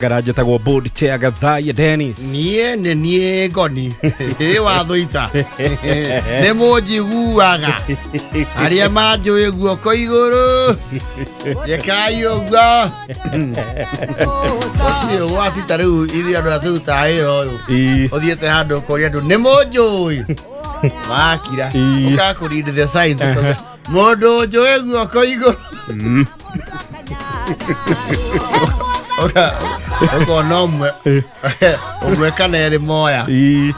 Ngara njĩtagwo board chair Gathaiya Dennis. Niĩ nĩ niĩ ngoni ĩ watho ita nĩ mũnjiguaga arĩa manjũĩ guoko igũrũ njĩkai ũguo gũtirĩ ũgwati ta rĩu ithuĩ andũ arĩa tũrutaga wĩra ũyũ. Ũthiĩte handũ ũkoria andũ nĩ mũnjũĩ makira. Ũkaga kũ read the signs ũkauga, mũndũ ũnjũĩ guoko igũrũ. Ũkona ũmwe ũmwe kana erĩ moya. Eh,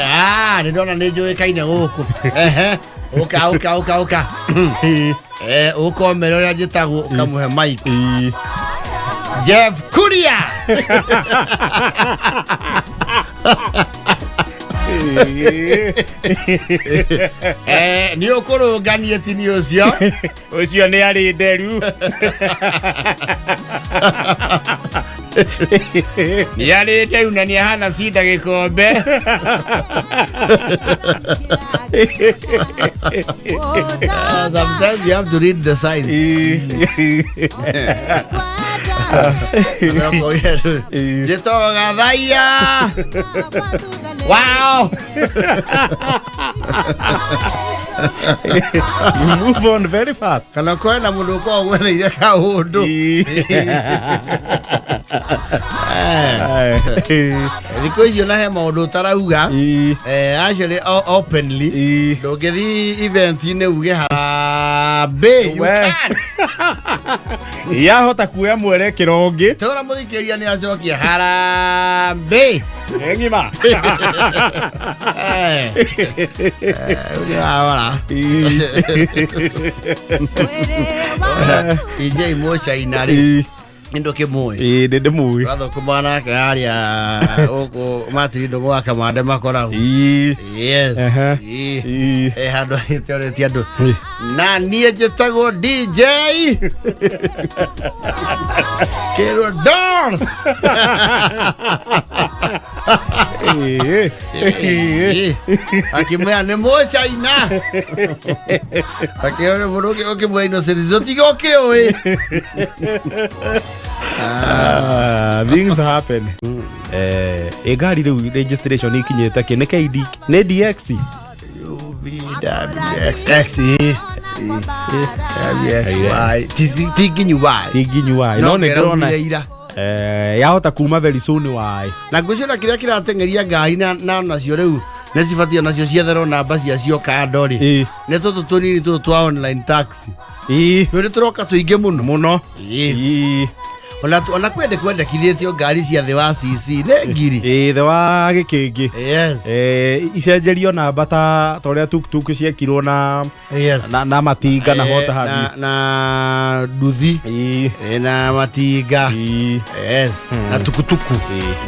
ah, nĩ ndona nĩ njũĩkaine gũkũ. Ehe, ũka ũka ũka ũka. Eh, ũka ũmere ũrĩa njĩtagwo ũkamũhe mic. Jeff Kuria. Eh, nĩ ũkũrũnganie tini ũcio. Ũcio nĩ arĩ nderu. Nĩ arĩ nderu na nĩ ahana cinda gĩkombe. Ah, sometimes you have to read the signs. Njĩtagwo Gathaiya. Wow. You move on very fast. Kana kwena mũndũ ũkoragwo gwetheire kaũndũ. Thikũ icio na he maũndũ ũtarauga. Eh, actually openly ndũngĩthiĩ event-inĩ uge harambee, you We. can't. Yahota kuoya mwerekero ũngĩ. Tũra mũthikĩria nĩ acokia harambee. Nĩ ng'ima. Eh, eh, ũrĩa warora DJ Mũcaina rĩ nĩ ndũkĩmũĩ? Ĩĩ, nĩ ndĩmũĩ. Twathũkũma nake harĩa gũkũ matirindũ gwa kamande makoragwo. Yes. Ĩĩ. Eh, handũ ahĩte andũ na niĩ njĩtagwo DJ Kĩrwo Dance. Ĩĩ. Akĩmwĩra nĩ mũcaina akĩrwo nĩ mũndũ ũkĩmwĩra Innocent ũtiga ũkĩũĩ. Ah, things happen. Eh, ĩ ngari rĩu registration ikinyĩte kĩ nĩ KD nĩ DX? U V W X X E W X Y. Ti nginyu Y. Ti nginyu Y no nĩ ndĩrona ngeraumire ira. Eh, yahota kuma very soon Y. Na ngwĩciria kĩrĩa kĩrateng'eria ngari na nacio rĩu nĩ cibatiĩ nacio cietherwo namba ciacio kando rĩ nĩ tũtũ tũnini tũtũ twa online taxi. Nĩ tũroka tũingĩ mũno. Mũno. Ĩĩ. Ona kwende kwendekithĩtio ngari cia thĩ wa CC nĩ ngiri. Ĩĩ, thĩ wa gĩkĩngĩ. Yes. Eh, icenjerio namba ta ũrĩa tuktuk ciekirwo na na matinga na Eh, hota hathi. Na nduthi. Eh, na matinga. Yes, na tukutuku.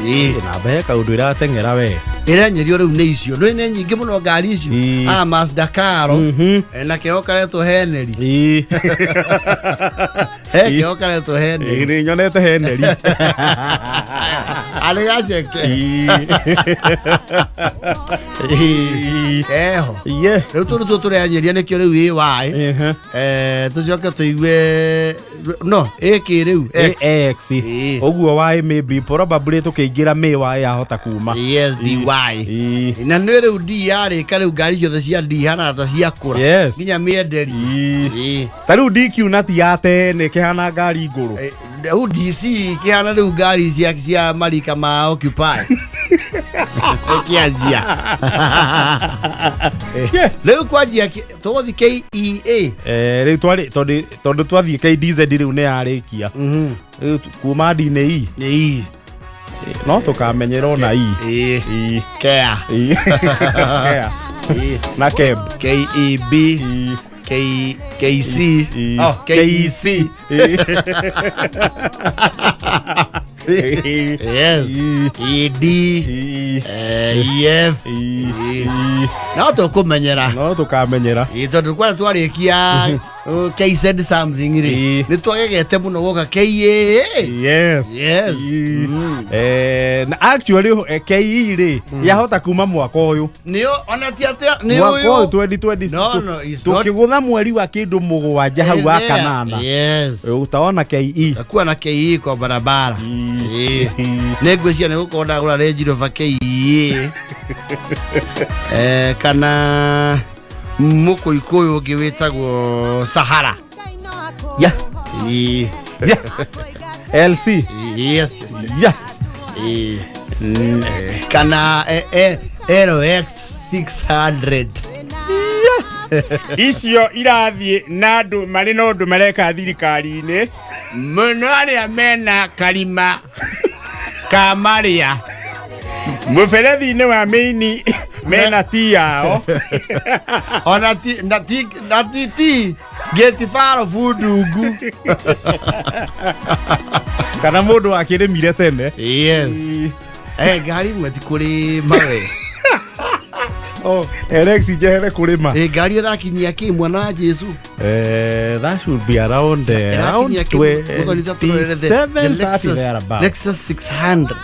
Ĩĩ. Namba he kaũndũ ĩrateng'era we. Ĩrenyerio rĩu nĩ icio nĩ nyingĩ mũno ngari icio. Ah, Mazda Caro. Eh, na kĩo karetwo Henry. He kĩo karetwo Henry. Nĩ nyonete Henry. Arĩ gaceke. Eho. Rĩu tũrũ tũ tũrenyeria nĩkĩo rĩu ĩ Y. Eh, tũcoke tũigue no ĩkĩ rĩu X. X. X. Ũguo Y maybe probably tũkĩingĩra may Y yahota kuma. Yes, D Y. Na nĩ rĩu D yarĩka rĩu ngari ciothe cia D hana ta ciakũra. Nginya mĩenderi. Ĩĩ. Ta rĩu DQ na ti ya tene kĩhana ngari ngũrũ. Eh, rĩu DC kĩhana rĩu ngari cia marika ma Occupy kĩanjia. Eh, rĩu kwanjia tũgũthi KEA. Eh, rĩu twarĩ tondũ twathiĩ KDZ rĩu nĩ yarĩkia. Rĩu kuma D nĩ E. Nĩ E. No tũkamenyera ona E. Ĩĩ. E. Kea. E. Kea. Ĩĩ. Na keb. KEB. K KC. E. Oh, KEC. Yes. ED. Eh, EF. E. No tũkũmenyera. No tũkamenyera. Ĩ, tondũ kwa twarĩkia KZ something rĩ, Ĩĩ. nĩ twagegete mũno gwoka KA. Yes. Yes. Ĩĩ. Na actually KE rĩ, yahota kuma mwaka ũyũ. Nĩyo ona ti atĩa nĩ Mwaka ũyũ ũyũ. 2026. No, it's not. Tũkĩgũtha mweri wa kĩndũ 7 hau wa There. kanana. Yes. Utaona KE. Takuwa na KE kwa barabara. Ĩĩ. Nĩ ngwĩciria nĩ gũkorwo ndagũra Range Rover KE. Kana mũkũikũyũ ũngĩ wĩtagwo Sahara. Yeah. Ĩĩ. Yeah. LC. Yes. Yeah. Ĩĩ. Kana LX 600. Icio irathiĩ na andũ marĩ na ũndũ mareka thirikari-inĩ mũno, arĩa mena karima ka marĩa mũberethi-inĩ wa mĩini mena ti yao. Ona ti na ti na ti ti geti faro fundungu. Kana mũndũ wakĩrĩmire tene. Yes. Ngari imwe ti kũrĩma we. Oh, Alex njehere kũrĩma. Ngari ĩrakinyia kĩ mwana wa Jesu? That should be around Ĩrakinyia kĩ Mũthoni, ta tũrorere the 27, 30 Lexus, thereabout. Lexus 600.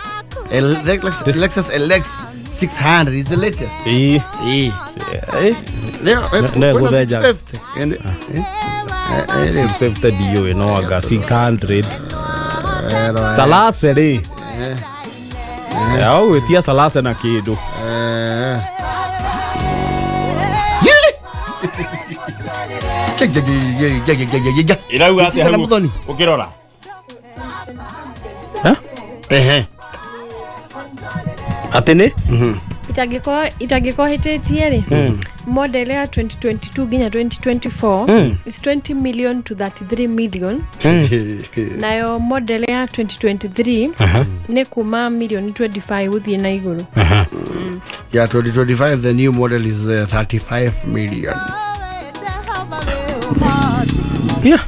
Lexus LX 600 is the latest. Ĩĩ. Ĩĩ. Leo Ne kwĩna gũthenja. 650. 650 ndiũĩ no anga 600. Salase rĩ. Au gwĩtia salase na kĩndũ. Yeah! Irauga atĩa Cigana hau Mũthoni? ũkĩrora? Ha? Ehe. Atĩ nĩ? Itangĩkorwo hĩtĩtie rĩ, model ya 2022 nginya 2024 is 20 million to 33 million, nayo model ya 2023 nĩ kuma milioni 25 gũthiĩ na igũrũ. Yeah, 2025, the new model is 35 million. Yeah.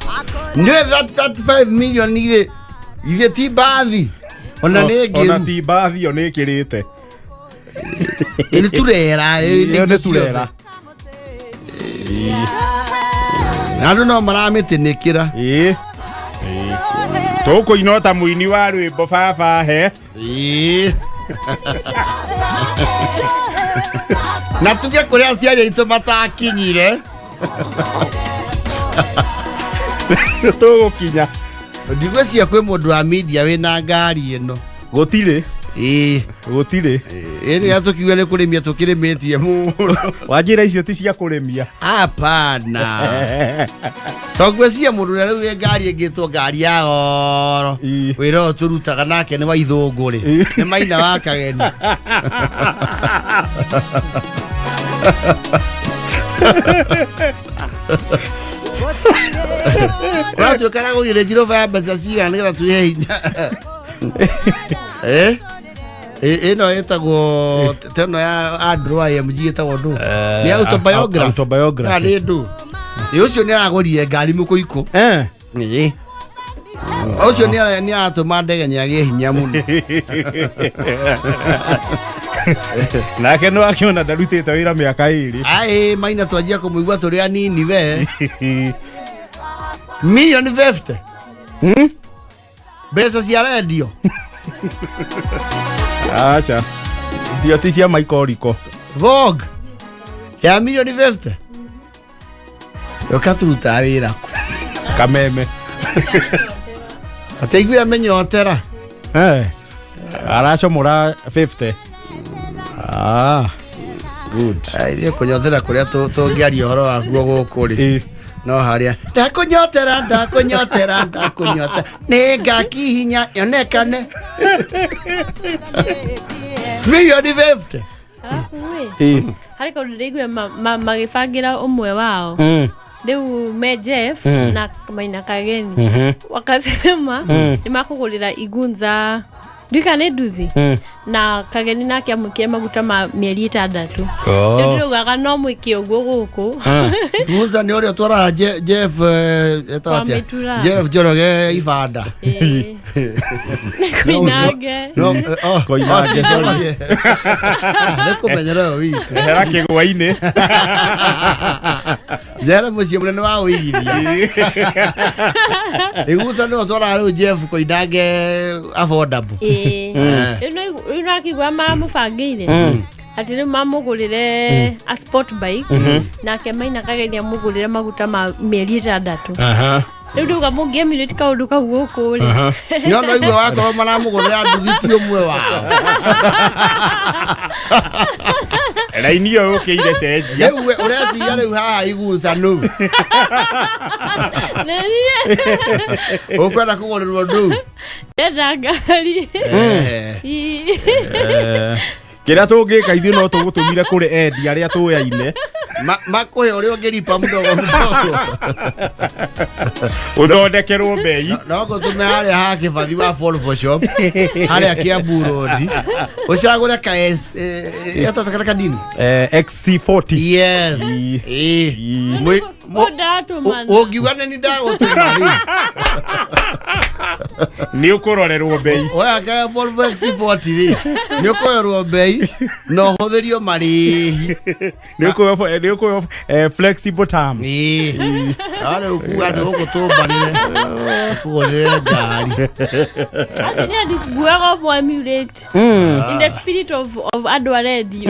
Nĩ that 35 million ithe ti bathi. Ona nĩ Ona ngĩru. ti mbathi ĩyo nĩ ĩkĩrĩte. Nĩ turera. Ĩyo nĩ turera. Na andũ no maramĩtĩnĩkĩra. Ĩĩ. Tũkũina ta mũini wa rwĩmbo baba he. Ĩĩ. Na tuge kũrĩa aciari aitũ matakinyire. Tũgũkinya. Ndigwĩciria kwĩ mũndũ wa media wĩna ngari ĩno. Gũtirĩ. Ĩĩ. Gũtirĩ. Ĩrĩa tũkiuga nĩ kũrĩmia tũkĩrĩmĩtie mũno. Wanjĩra icio ti cia kũrĩmia. Hapana. Tongwĩciria mũndũ ũrĩa rĩu wĩ ngari ĩngĩtwo ngari ya goro. Ĩĩ. Wĩra ũyũ tũrutaga nake nĩ wa ithũngũ rĩ. Nĩ maina wa kageni. Ũratuĩka na gũthiĩ Range Rover ya mbeca cigana nĩgetha twĩhe hinya? Eh? Ĩno ĩtagwo teno ya Andrew IMG ĩtagwo ndũ? Nĩ autobiography. Autobiography. Ah, nĩ ndũ? Ĩ ũcio nĩ aragũrire ngari mũkũikũ. Ĩ. Ũcio nĩ aratũma ndege agĩe hinya mũno. Nake nĩ wakĩona ndarutĩte wĩra mĩaka 2. Aĩ maina twanjia kũmũigua tũrĩ anini we. Milioni 50. Mbeca cia rendio. Acha. Irio ti cia maikoriko. Vogue ya milioni 50. Yoka tũrutaga wĩra kũ? Kameme. Ataiguire menyotera. Aracomora 50. Ah. Good. Ithuĩ kũnyotera kũrĩa tũngĩaria ũhoro wakuo gũkũ rĩ. Ĩĩ. No harĩa ndakũnyotera ndakũnyotera ndakũnyotera nĩ ngakihinya yonekane milioni 50. Arabu ĩ, Ĩĩ. harĩ kaũndũ ndĩraigua magĩbangĩra ũmwe wao rĩu me Jeff na Maina Kageni, wakasema nĩ makũgũrĩra Igunza ndika nĩ nduthi na Kageni nake amwĩkĩre maguta ma mĩeri 6. Oh. Rĩu ndĩraugaga no mwĩke ũguo gũkũ. Gunza nĩ ũrĩa ũtwaraga Jeff, etagwo atĩa? Mĩtura. Jeff Njoroge ibanda. Ĩĩ. Nĩ Koinange. No, oh, Koinange, oh, sorry. Nĩ kũmenyera ũyũ witũ. Ehera kĩgwa-inĩ. Njere mũciĩ mũnene wa ũigithia. Iguca nĩwe ũtwaraga rĩu Jeff Koinange affordable. Ĩĩ. Rĩu rĩu no akĩigua mamũbangĩire atĩ rĩu mamũgũrĩre a sport bike, nake Maina Kageni amũgũrĩre maguta ma mĩeri 6. Rĩu ndauga mũngĩemulate kaũndũ kau gũkũ rĩ. No no igua wakorwo maramũgũrĩra nduthi ti ũmwe wao. Raini ĩyo yũkĩire cenjia. Rĩu we ũreciria rĩu haha iguca nũ? Nĩ niĩ. Ũkwenda kũgũrĩrwo ndũ? Ndenda ngari. Ii. Kĩrĩa tũngĩka ithuĩ no tũgũtũmire kũrĩ endia arĩa tũyaine. Makũhe ũrĩa ũngĩripa mdogo mdogo. Ũthondekerwo mbei. No ngũtũme harĩa ha kĩbathi wa Volvo shop harĩa Kiambu Road, ũcagũre ka S ĩtata kanini. XC40. Yes. Ii. Ĩĩ. Ii. Ũndatũmana. Ũngiuga nĩ ni ndagũtũma rĩ. Nĩ ũkũrorerwo mbei. Oya ka Volvo XC40 rĩ, nĩ ũkũrorerwo mbei na ũhũthĩrio marĩhi. Nĩ ũkũheo flexible terms. Ĩĩ. No rĩu kuga atĩ gũkũ tũmbanĩre ũkũgũrĩre ngari. Acio nĩ andũ nguaga ũmwe emulate in the spirit of andũ a radio.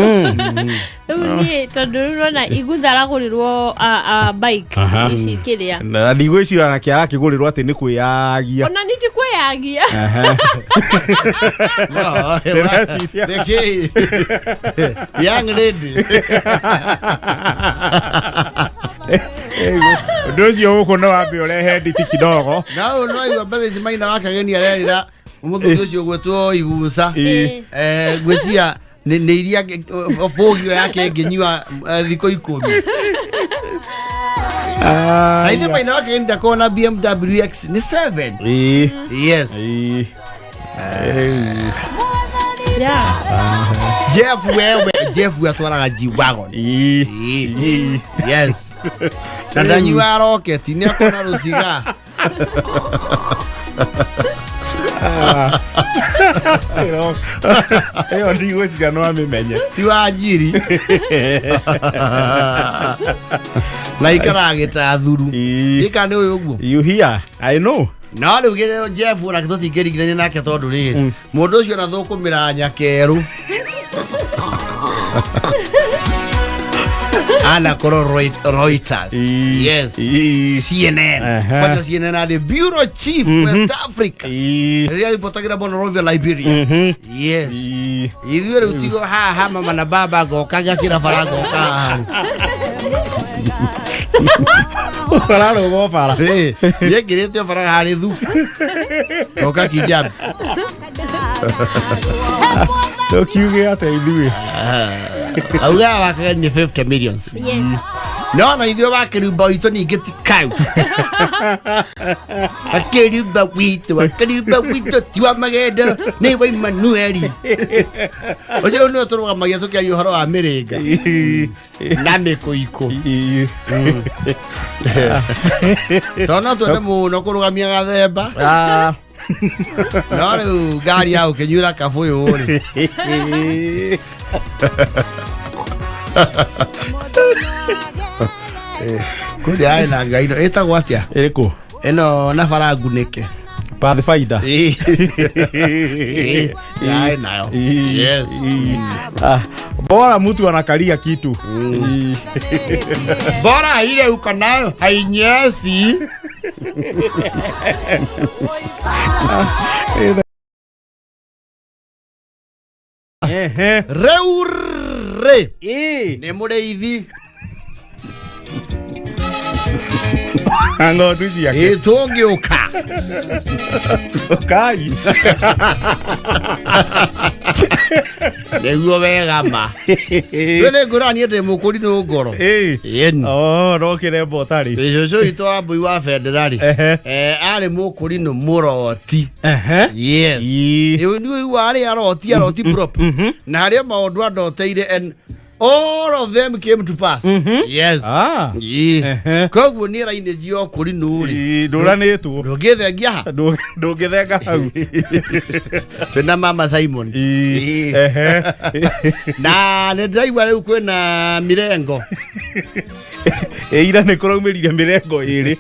Rĩu niĩ tondũ rĩu nona Igutha aragũrĩrwo a bike ici kĩrĩa. Na ndigwĩciria nake arakĩgũrĩrwo atĩ nĩ kwĩyagia. Ona nĩ ti kwĩyagia. No, Ndĩreciria. nĩkĩ young lady. Ũndũ ũcio gũkũ no wambe ũrehe nditi kidogo. Na ũyũ no aigua mbeca ici Maina wa Kageni arerĩra mũthuri ũcio ũgwĩtwo Iguca. Ĩĩ. Ngwĩciria nĩ iria bũgio yake ĩngĩnyua thikũ 10. Na ithuĩ Maina wa Kageni ndakorwo na BMW X nĩ 7. Ĩĩ. Yes. Ĩĩ. Yeah. Jeff, wewe Jeff atwaraga G-Wagon. Ĩĩ. Ĩĩ. Ĩĩ. Yes, na ndanyuaga roketi, nĩ akona rũciga. Ĩyo ndigwĩciria no amĩmenye. Ti wa njiri na ikaraga gĩtathuru. Ĩĩ. Ĩka nĩ ũyũ ũguo. You hear? I know. No rĩu Jeff onake tũtingĩringithania nake tondũ rĩ mũndũ ũcio ona thũkũmĩra nyakerũ anakorwo Reuters. Ĩĩ. Yes. Ĩĩ. CNN. Kwanza CNN arĩ bureau chief West Africa Ĩĩ. rĩrĩa ribotagĩra Monrovia, Liberia. Yes. Ĩĩ. Ithuĩ rĩu tigo haha mama na baba ngoka ngakĩra bara ngoka haha. Ũrarũga bara. Ĩĩ, niĩ ngĩrĩte bara harĩ thu ngoka Kijabi. Tũkiuge atĩa ithuĩ? Augaga wakageni nĩ 50 millions. Yes. No na ithuĩ wakĩrumba witũ ningĩ ti kau akĩrumba witũ, akĩrumba witũ ti wa magendo, nĩ wa Emmanueli ũcio nĩwe tũrũgamagia tũkĩaria ũhoro wa mĩrĩnga na mĩkũikũ. Ĩĩ. Tondũ no twende mũno kũrũgamia gathemba. Ah. No rĩu ngari ya ũkĩnyuĩra kabũyũ rĩ. Kũrĩa arĩ na ngai ĩno ĩtagwo atĩa? Ĩrĩkũ? Ĩno na bara ngunĩke. Pathfinder. Ĩĩ. Yarĩ nayo. Ĩĩ. Yes. Ĩĩ. Ah, bora mtu anakalia kitu. Ĩĩ. Bora ile uko nayo hainyesi. Ehe. Rĩu rĩ Ĩĩ. nĩ mũrĩithi. Ng'ondu ciake. Ĩ tũngĩũka. Kai. Nĩguo wega ma twĩ nĩ ngũra niĩ ndĩ mũkũri nĩ ngoro. Ĩĩ. Ĩni. Oh, no kĩremba ũtarĩ. Cũcũ witũ wa mbui wa bendera rĩ, Ehe. arĩ mũkũrinũ mũroti. Ehe. Yes. Ĩĩ. Ĩ, nĩ ũigua arĩ aroti proper na harĩa maũndũ andoteire and all of them came to pass. Yes. Ah. Ĩĩ. Ehe. Koguo niĩ rainĩji ya ũkũrinũ rĩ, Ĩĩ, ndũranĩtwo. ndũngĩthengia ha. Ndũngĩthenga hau. Twĩna mama Simon. Ĩĩ. Ĩĩ. Ehe. Na nĩ ndĩraigua rĩu kwĩna mirengo. Ĩ, ira nĩ kũraumĩrire mĩrengo ĩrĩ.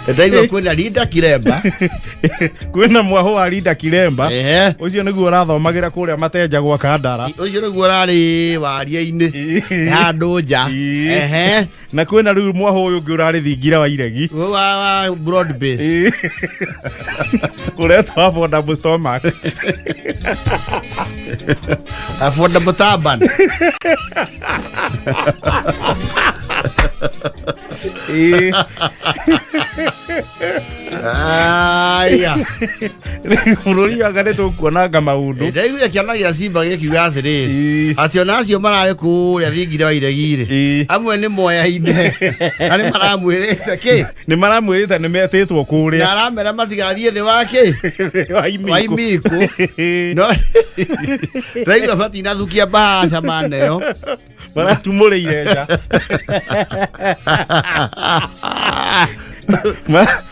Ndaigua kwĩna Linda Kiremba. Kwĩna mwahũ wa Linda Kiremba. Ehe. Ũcio nĩguo ũrathomagĩra kũrĩa Mateja gwa Kandara. Ũcio nĩguo ũrarĩ waria-inĩ handũ nja. Ehe. Na kwĩna rĩu mwahũ ũyũ ũngĩ ũrarĩ thingira wa iregi. Wa broad base. Kũretwo affordable stomach. Affordable turban. Aya. Bũrũri anga nĩ tũkuonanga maũndũ. Ndaiguire kĩana gĩa Simba gĩkiuga atĩrĩrĩ, atĩ ona acio mararĩ kũrĩa thingira wa iregi-rĩ, amwe nĩ moyaine na nĩ maramwĩrĩte kĩ, Nĩ maramwĩrĩte nĩ metĩtwo na kũrĩa aramera matigathiĩ thĩ wa kĩ, wa imikũ. wa imikũ. No ndaigua matinathukia mbahaca maneo. Maratumũrĩire nja.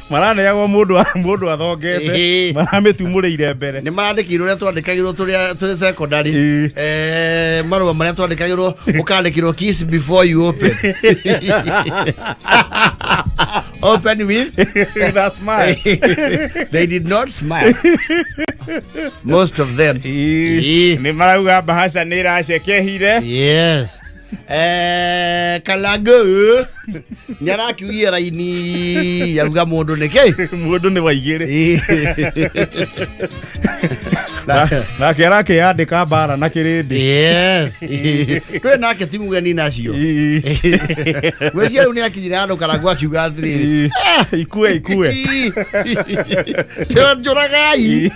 Maraneagwo mũndũ athongete. Maramĩtumũrĩire mbere. Nĩ marandĩkirwo ũrĩa twandĩkagĩrwo tũrĩ secondary. Marũa marĩa twandĩkagĩrwo, ũkandĩkĩrwo kiss before you open. Open with That's smile. They did not smile. Most of them. Nĩ marauga mbahaca nĩ ĩracekehire. Yes. Kalago nĩ arakiugia raini yauga mũndũ nĩ kĩ. Mũndũ nĩ waigĩrĩ. Nake arakĩyandĩka mbara na kĩrĩndĩ. Yes. Twĩ nake ti mũgeni nacio. Gwĩcia rĩu nĩ akinyire handũ Karangũ akiuga atĩrĩrĩ, Ikue ikue. Njũragai.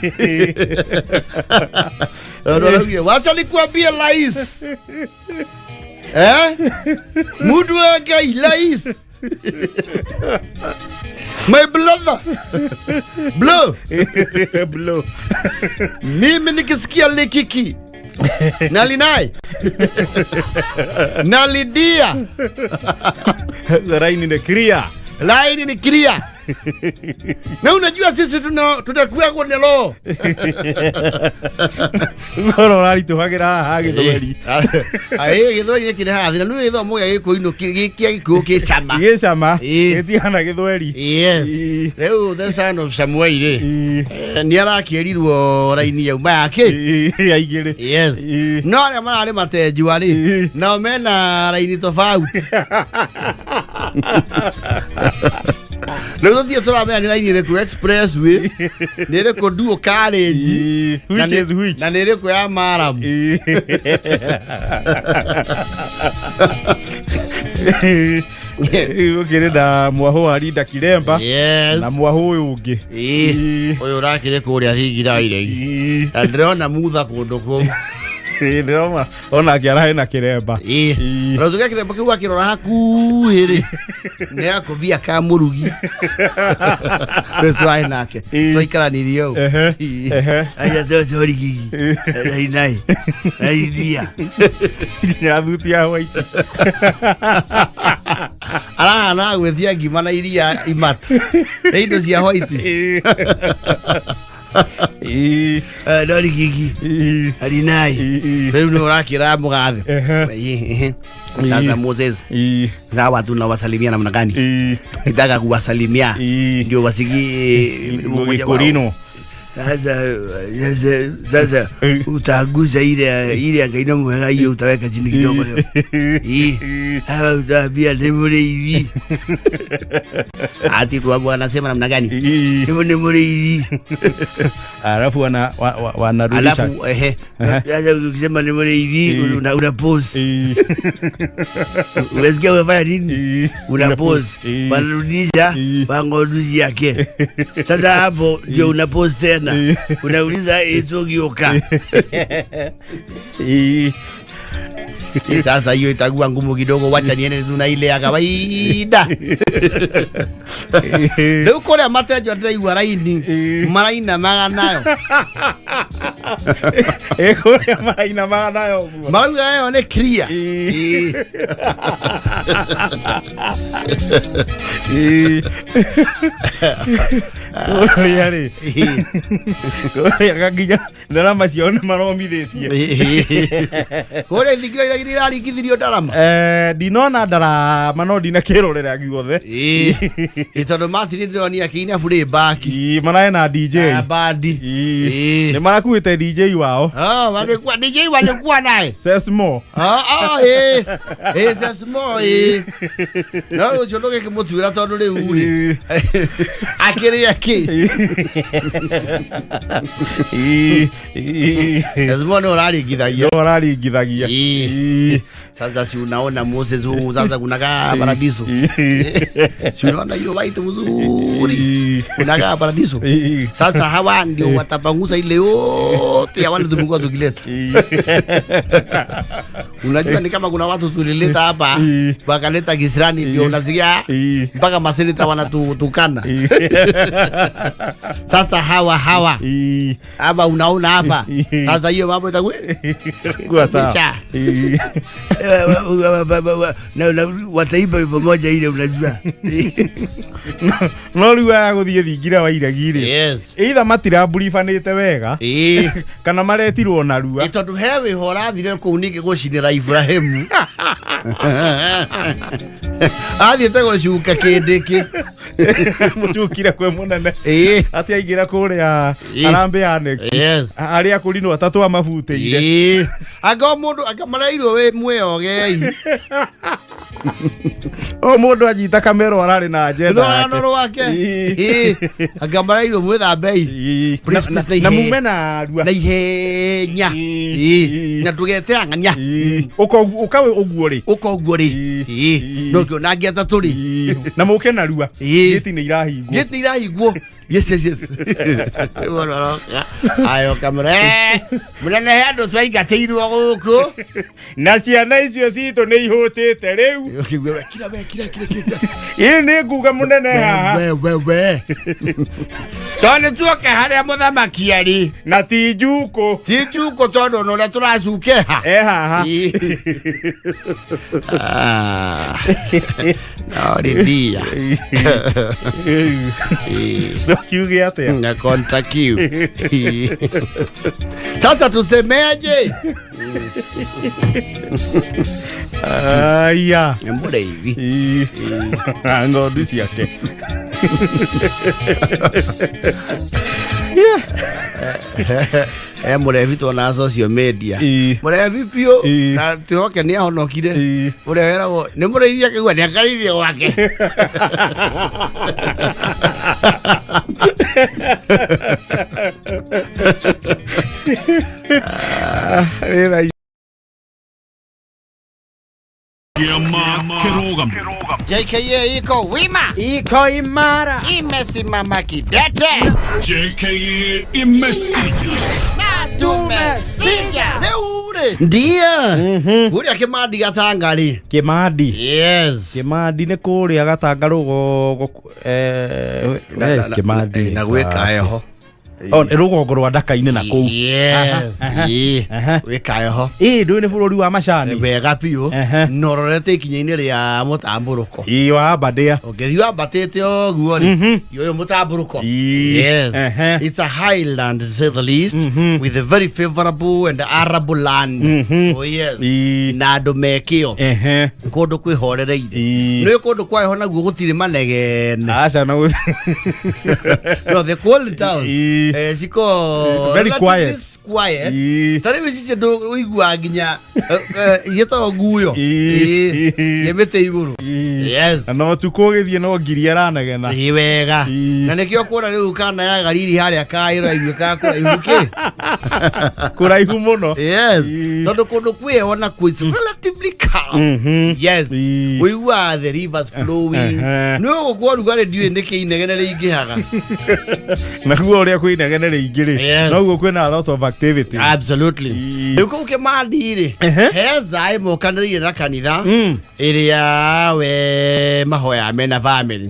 Tondũ araugire, wacha nikuambie rais. Eh? Mundu wa Ngai rais. My brother. Blow. Blow. Mimi nikisikia likiki na linai na lidia Raini nĩ clear. Laini ni clear. Na unajua sisi tutakuwa kwenye roho. Ngoro ũraritũhagĩra haha gĩthweri. Aĩ gĩthweri nĩ kĩrĩ haha thĩna nĩ gĩthomo gĩa gĩkũyũ gĩa gĩkũyũ kĩ cama. Gĩcama. Ĩĩ. Gĩtihana gĩthweri. Yes. Ĩĩ. Rĩu the son of Samuel rĩ, Ĩĩ. nĩ arakĩrirwo raini yauma yake. Ĩĩ, ya igĩrĩ. Yes. Ĩĩ. No arĩa mararĩ matenjwa rĩ, Ĩĩ. nao mena raini tofauti. Rĩu tũtirĩ tũramenya nĩ raini ĩrĩkũ expressway, nĩ ĩrĩkũ dual carriage, Ĩĩ. na Which is which? na nĩ ĩrĩkũ ya maram. Gũkĩrĩ na mwahũ wa Linda Kiremba Yes. na mwahũ ũyũ ũngĩ. Ĩĩ. Ĩĩ. Ũyũ ũrakĩrĩ kũrĩa thingira iregi. Ĩĩ. Na ndĩrona mutha kũndũ kũu. Ĩĩ, ndĩrona onake ararĩ na kĩremba. Ĩĩ. Ĩĩ. Na tuge kĩremba kĩu akĩrora hakuhĩ rĩ, nĩ akũbia ka mũrugi. Rĩu tũrarĩ nake. Ĩĩ. Twaikaranirie ũũ. Ehe, Ĩĩ. ehe. Aya totorigigi. Rainai. Rainia. Nginya thuti ya white. Arahana gwĩtia ngima na iria imata. Nĩ indo cia white. Ĩĩ. Ĩĩ. Dorigigi. Ĩĩ. Arinai. Ĩĩ. Rĩu nĩ ũrakĩra mũgathe. Ehe. Ĩĩ, ehe. Sasa Moses, Ĩĩ. na watu unawasalimia namna gani? Ĩĩ. Ukitaka kuwasalimia Ĩĩ. ndio wasikie mmoja wao. Gĩkũrinũ. Sasa sasa sasa utagusa ile Ngai na mwega hiyo utaweka chini kidogo leo. Ii. Hapa utaambia ni mũrĩithi. Ati kwa bwana anasema namna gani? Ĩĩ. Ni ni mũrĩithi. Alafu wanarudisha. Alafu ehe. Sasa ukisema ni mũrĩithi una pause. Ĩĩ. Unasikia unafanya nini? Ĩĩ. Una pause. Ĩĩ. Wanarudisha Ĩĩ. wangoruzi yake. Sasa hapo ndio una pause tena. Ĩĩ. Unauliza itogioka. Ĩĩ. Sasa hiyo itakuwa ngumu kidogo, wacha niende tu na ile ya kawaida. Rĩu kũrĩa matenjwa ndĩraigua raini marainamaga nayo. Ĩ, kũrĩa marainamaga nayo ũguo. Marauga ĩyo nĩ clear. Ĩĩ. Ĩĩ. Ĩĩ. Kũrĩa rĩ, kũrĩa nginya ndarama ciao nĩ maromithĩtie. Kũrĩa ithingira iria iraringithirio ndarama. Eh, ndinona ndarama no ndinakĩrorera guothe. Ĩĩ, tondũ Martin ndĩronia akĩina playback. Ii, mararĩ na DJ. Ah, bandi. Ii, Ii. nĩ marakuĩte DJ wao. Ah, walikuwa DJ walikuwa naye. Sesmo. Ah, ah, eh. Eh, Sesmo, eh. No ũcio ndũgĩkĩmũtuĩra tondũ rĩu rĩ. Akĩrĩa kĩ? Ii, ii. Sesmo nĩ ũraringithagia. Nĩ ũraringithagia. Ii. Ii. Sasa si unaona Moses huu sasa kunakaa paradiso. Si unaona hiyo white mzuri. Ii. Kunakaa paradiso. Ii. Sasa hawa ndio watapangusa ile yote ya wale tumekuwa tukileta. Ii. Unajua ni kama kuna watu tulileta hapa Ii. wakaleta kisirani, ndio unasikia Ii. mpaka maseneta wanatutukana. Ii. Sasa hawa Ii. hapa unaona hapa Ii. sasa, hiyo mambo itakuwa Kuwa sawa. Kisha. Ii. Na wataiba pamoja ile unajua. No rĩu aya gũthiĩ thingira wa iregi rĩ, Yes. either matiramburibanĩte wega Ĩĩ. kana maretirwo narua. Ĩ, tondũ he wĩho ũrathire kũu ningĩ gũcinĩra Ibrahimu athiĩte gũcuka kĩndĩkĩ. Mũcukire kwĩ mũnene Ĩĩ. atĩ aingĩra kũrĩa Ĩ. Harambee Annex, Yes. arĩa akũrinwo atatũ amabutĩire. Ĩĩ. Anga o mũndũ anga mareirwo wĩ mwĩogei. O mũndũ anyita kamero ararĩ na agenda rũgano yake. rwake. Ĩĩ. Ĩĩ. Anga mareirwo mwĩthambei. Ĩĩ. Please, Na- please, na na ihe- mume na arua. Na ihenya. Ĩĩ. Ĩĩ. Na ndũgeteang'ania. Ĩĩ. Ũka ũka ũguo rĩ. Ũka ũguo rĩ. Ĩĩ. Ĩĩ. Ĩĩ. No ngĩona angĩ atatũ rĩ. Ĩĩ. Na mũke narua. Ĩĩ. Gĩti nĩ irahingwo. Gĩti irahingwo. Yes, yes, yes. Ayo kamera. Eh, mũnene he andũ twaingatĩirwo gũkũ. Na ciana icio citũ nĩ ihũtĩte rĩu. Ũkĩigua, kira we, kira, kira, kira. Ĩ nĩ nguga mũnene haha. We, we, we. Tondũ nĩ tuoka harĩa mũthamaki arĩ. Na ti njukũ. Ti njukũ tondũ ona ũrĩa tũracukeha. E haha. Ah. No rĩthia. No kiuge atĩa? Na konta kiu. Sasa tusemeje? Aya. Nĩ mũrĩithi. Ĩĩ. Na ng'ondu ciake. E mũrebi tuona social media. Ĩĩ. Mũrebi biũ Ĩĩ. na twĩhoke nĩ ahonokire. Ĩĩ. Ũrĩa weragwo nĩ mũrĩithi akĩigua nĩ akarĩithie gwake. Rĩtha. JKA iko wima. Iko imara. Imesimama kidete. JKA imesija. Tumesija. Rĩu rĩ. Ndiye. Kũrĩa Kĩmandi Gatanga rĩ. Kĩmandi. Yes. Kĩmandi nĩ kũrĩa Gatanga rũgongo, where is Kĩmandi? Na gwĩka heho. Oh, nĩ rũgongo rwa Ndaka-inĩ na kũu. Yes. Ĩĩ. Aha. Gwĩka heho. Ĩĩ, ndũĩ nĩ bũrũri wa macani. Wega biũ. Ehe. Na ũrorete ikinya-inĩ rĩa mũtambũrũko. Ĩĩ, wa Aberdare. Ũngĩthiĩ wambatĩte ũguo rĩ, ũyũ mũtambũrũko. Ĩĩ. Yes. Ehe. It's a highland to say the least, with a very favorable and arable land. Oh yes. Ĩĩ. Na andũ mekĩo Ehe. kũndũ kwĩhorereire. Ĩĩ. Nĩ kũndũ kwaheho naguo gũtirĩ manegene. Aca na No, the cold towns. Ĩĩ. Ciko Very relatively quiet. quiet. Ĩĩ. Ta rĩu ici ndũ ũiguaga nginya ciĩtagwo nguyo. Ĩĩ. Ĩĩ. Ciĩ mĩtĩ igũrũ. Yes. Na no ũtukũ ũgĩthiĩ no ngiri aranegena. Ĩĩ wega. Ĩĩ. Na nĩkĩo kuona rĩu kana ya gariri harĩa kaĩro aiguĩkaga kũraihu kĩ. Kũraihu mũno. Yes. Ĩĩ. Tondũ kũndũ kwĩheho nakuo it's relatively calm. Yes. Ĩĩ. Ũiguaga the rivers flowing. Ehe. Nĩ ũgũkwo rugarĩ ndiũĩ nĩkĩ inegene rĩingĩhaga. Naguo ũrĩa kwĩ inegene rĩingĩ rĩ, Yes. noguo kwĩna a lot of activity. Absolutely. Ĩĩ. Rĩu kũu Kĩmandi rĩ. He zaĩ mokanĩrĩire na kanitha ĩrĩa we mahoya mena family.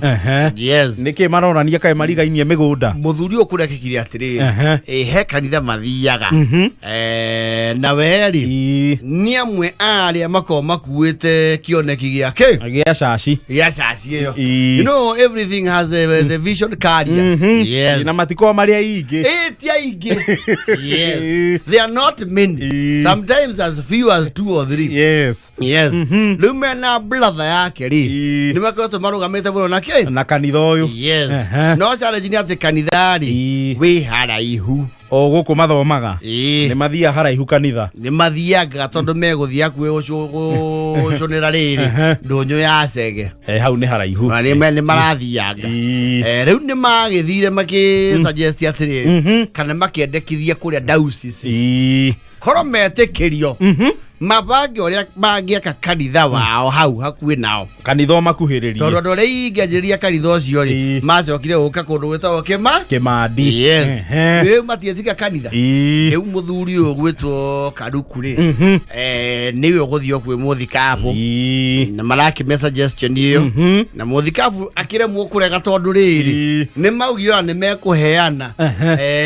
Yes. Nĩkĩ maronania kaĩ marigainie mĩgũnda? Mũthuri ũyũ kũrekĩkire atĩrĩrĩ, he kanitha mathiaga. Na we-rĩ, nĩ amwe a arĩa makoragwo makuĩte kĩoneki gĩake gĩa caci. Gĩa caci ĩyo. You know everything has the vision carriers. Yes. Na matikorwo marĩ aingĩ. Ĩ, ti aingĩ. Yes. They are not many. Sometimes as few as two or three. Yes. Rĩu mena brother yake rĩ, nĩ makoretwo marũgamĩte mũno na kĩ? Na kanitha ũyũ. Yes. No challenge nĩ atĩ kanitha rĩ, wĩ haraihu. O gũkũ mathomaga, nĩ mathiaga haraihu kanitha. Nĩ mathiangaga tondũ megũthiĩ hakuhĩ gũcũnĩra rĩrĩ ndũnyũ ya cege. Eh, hau nĩ haraihu. Na nĩ marathianga. Rĩu nĩ magĩthire makĩ suggest atĩrĩrĩ, kana makĩendekithia kũrĩa diocese korwo metĩkĩrio mabange ũrĩa mangĩaka kanitha wao hau hakuhĩ nao. Kanitha o makuhĩrĩrie. Tondũ andũ arĩa ingĩanjĩrĩria kanitha ũcio rĩ, macokire gũka kũndũ gwĩtagwo kĩma Kĩmandi. Yes. Rĩu matietiga kanitha. Rĩu mũthuri ũyũ gwĩtwo Karuku rĩ, nĩwe ũgũthiĩ kwĩ mũthikabu na marakĩme suggestion ĩyo, na mũthikabu akĩremwo kũrega tondũ rĩrĩ, nĩ maugire ona nĩ mekũheana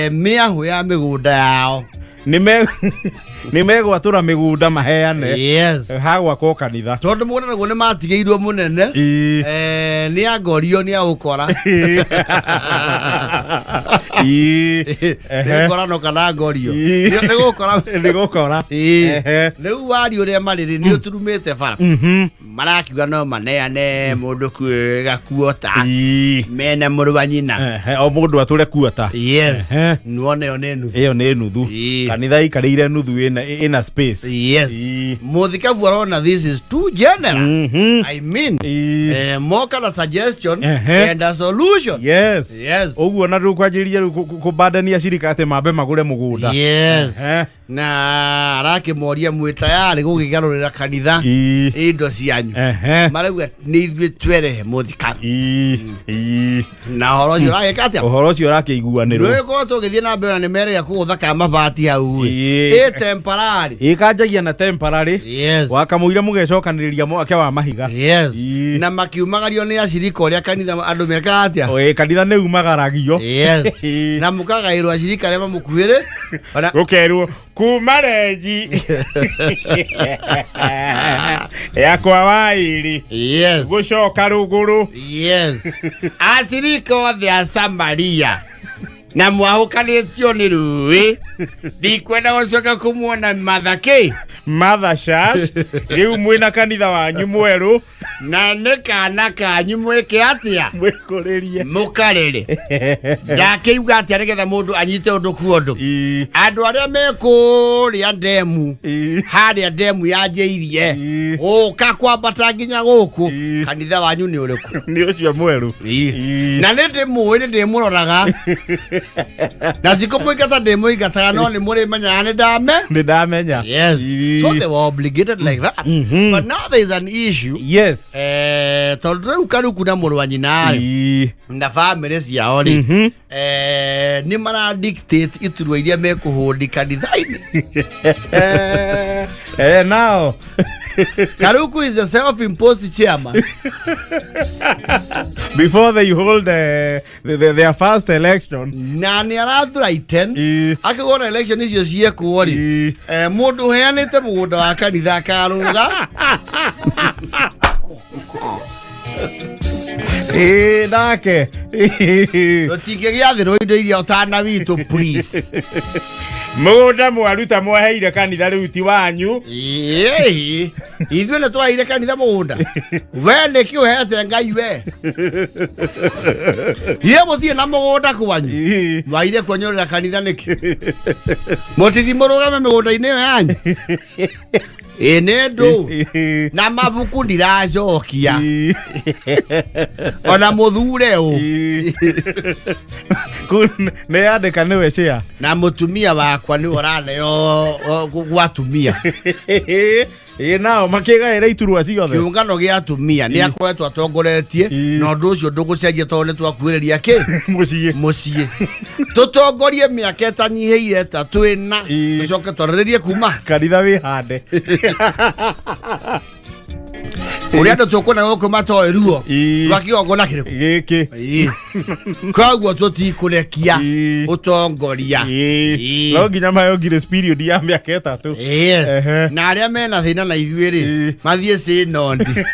mĩahũ ya mĩgũnda yao. Nĩ megwatũra mĩgũnda maheane hagwakwo kanitha. Tondũ mũgũnda naguo nĩ matigĩirwo mũnene. Nĩ angorio nĩ aũkora. Nĩ ngorano kana ngorio. Nĩ gũkora. Nĩ gũkora. Rĩu wari ũrĩa marĩ rĩ, nĩ ũturumĩte bara, marakiuga no maneane mũndũ gakuota mena mũrũ wa nyina. Ehe, o mũndũ atũre kuota. Yes. Nĩwona ĩyo nĩ nuthu. Ĩyo nĩ nuthu. Kanitha ikarĩire nuthu ĩna space. Yes. Mũthikabu arona this is too generous. I mean, moka na suggestion and a solution. Yes. Yes. Ũguo na rĩu kwanjĩrĩria rĩu kũbandania cirika atĩ mambe magũre mũgũnda. Yes. Na arakĩmoria mwĩ tayarĩ gũkĩgarũrĩra kanitha indo cianyu? Marauga nĩ ithuĩ twerehe mũthikabu. Na ũhoro ũcio ũragĩka atĩa? Ũhoro ũcio ũrakĩiguanĩrwo. Nĩũgĩkorwo tũgĩthiĩ na mbere na nĩ merĩga kũgũtha ka mabati hau ĩ. Ĩ temporary. Ĩkanjagia na temporary. Yes. Wakamũira mũgecokanĩrĩria mwake wa mahiga. Yes. Na makiumagario nĩ acirika ũrĩa kanitha andũ mekaga atĩa? Ĩ, kanitha nĩ umagaragio. Yes. Na mũkagaĩrwo acirika arĩa mamũkuhĩrĩ ona Gũkerwo kuma renji yakwa waĩrĩ. Yes. Gũcoka rũgũrũ. Yes. Acirika othe a Samaria na mwahũkanĩtio nĩ rũĩ, ndikwenda gũcoka kũmuona mathakĩ. Mother Church rĩu mwĩna kanitha wanyu mwerũ. Na nĩ kana kanyu mwĩke atĩa? Mwĩkũrĩrie. Mũkarĩre. Ndakĩuga atĩa nĩgetha mũndũ anyite ũndũ ku ũndũ? Andũ arĩa me kũrĩa ndemu, harĩa ndemu yanjĩirie gũka kwambata nginya gũkũ, kanitha wanyu nĩ ũrĩkũ? Nĩ ũcio mwerũ. Na nĩ ndĩmũĩ, nĩ ndĩmũroraga na tikũmũingata, ndĩmũingataga, no nĩ mũrĩmenyaga nĩ ndame Nĩ ndamenya. Yes. So they were obligated like that. But now there is an issue. Tondũ rĩu Karuku na mũrũ wa nyina rĩ, na bamĩrĩ ciao rĩ, nĩ mara dictate iturwa iria mekũhũndi kanitha-inĩ. Nao Karuku is a self-imposed chairman. Before they hold their first election. Na nĩ arathuraiten akĩgona election icio ciekwo rĩ, mũndũ ũheanĩte mũgũnda wa kanitha akarũga. Ĩ, nake Tũtingĩgĩathĩrwo indo iria ũtana witũ, please. Mũgũnda mwaruta mwaheire kanitha rĩu ti wanyu. Ĩĩ, ithuĩ nĩ twaheire kanitha mũgũnda? We nĩkĩ ũhete Ngai we iye mũthiĩ na mũgũnda kwanyu mwaire kuonyorera kanitha nĩkĩ? Mũtithi mũrũgame mĩgũnda-inĩ ĩyo yanyu. Ĩ nĩ ndũ na mabuku ndiracokia ona mũthure ũ nä yandä ka nä we cĩa na mũtumia wakwa nĩ ũraneo gwa atumia. Ä nao makä gaä ra iturwa ciothe. Kĩũngano gĩa atumia nĩ akoretwo atongoretie. Na ũndũ ũcio ndũgũcenjia tondũ nĩ twakuhĩrĩria kĩ må ciä. Mũciĩ tũtongorie mĩaka ĩtanyihĩire 3 ĩna, tũcoke twarĩrĩrie kuma kanitha wä hande. Ũrĩa andũ tũkuona gũkũ matoĩ ruo rwa kĩgongona kĩrĩkũ. Gä kä. Koguo tũtikũrekia ũtongoria. No nginya maheo grace period ya mĩaka 3. Yes. Na arĩa mena thĩna na ithuĩ rĩ, mathiĩ cĩnondi.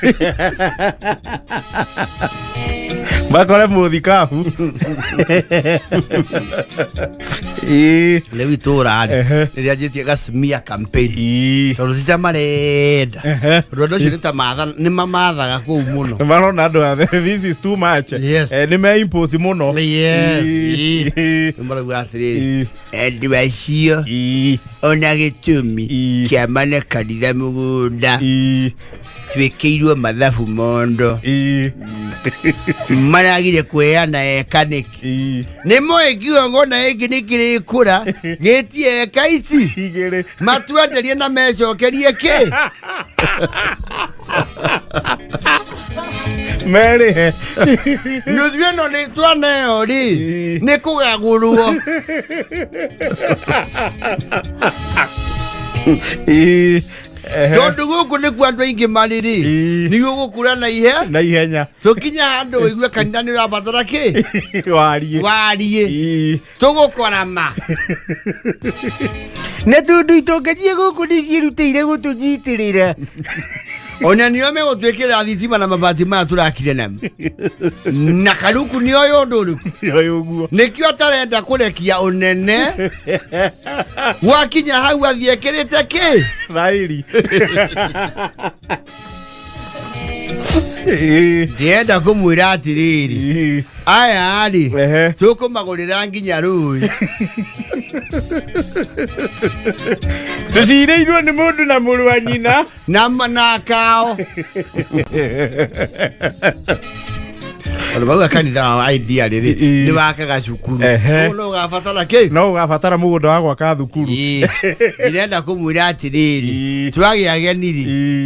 Makore mũthikabu. Rĩu itũra rĩ nĩ rĩanjĩtie gacimia campaign tondũ ti ta marenda, tondũ andũ acio nĩ ta nĩ mamathaga kũu mũno. Marona andũ athe this is too much. Yes. Nĩ me impose mũno. Yes. Nĩ marauga atĩrĩrĩ, andũ acio ona gĩtũmi kĩama na kanitha mũgũnda twĩkĩirwo mathabu mondo maragire kũheana eka nĩkĩ? Nĩ moĩ kĩgongona gĩkĩ nĩ kĩrĩkũra gĩtie eka ici 2. Matwenderie na mecokerie kĩ? Merĩhe. Nuthu ĩno nĩ twaneo rĩ, nĩ kũgagũrwo. Tondũ gũkũ nĩkuo andũ aingĩ marĩ rĩ, nĩguo gũkũra na ihe na ihenya. Tũkinya handũ ũigue kanitha nĩ ũrabatara kĩ? Wariĩ. Wariĩ. Tũgũkora ma Na tondũ itonga cia gũkũ nĩ ciĩrutĩire gũtũnyitĩrĩra. Ona nĩo megũtwĩkĩrĩra thitima na mabati maya tũrakire namo na karuku nĩ oĩ ũndũ ũrĩkũ. Oĩ ũguo. Nĩkĩo atarenda kũrekia ũnene gwakinya hau athiĩ ekĩrĩte kĩ? Thaĩri. Ndĩrenda kũmwĩra atĩrĩrĩ, aya rĩ, tũkũmagũrĩra nginya rũĩ. Tũcirĩirwo nĩ mũndũ na mũrũ wa nyina na kao tondũ mauga kanitha wa idea rĩrĩ nĩ wakaga cukuru. Ũguo no ũgabatara kĩ? No ũgabatara mũgũnda wa gwaka thukuru. Ndĩrenda kũmwĩra atĩrĩrĩ, twagĩa ageni rĩ,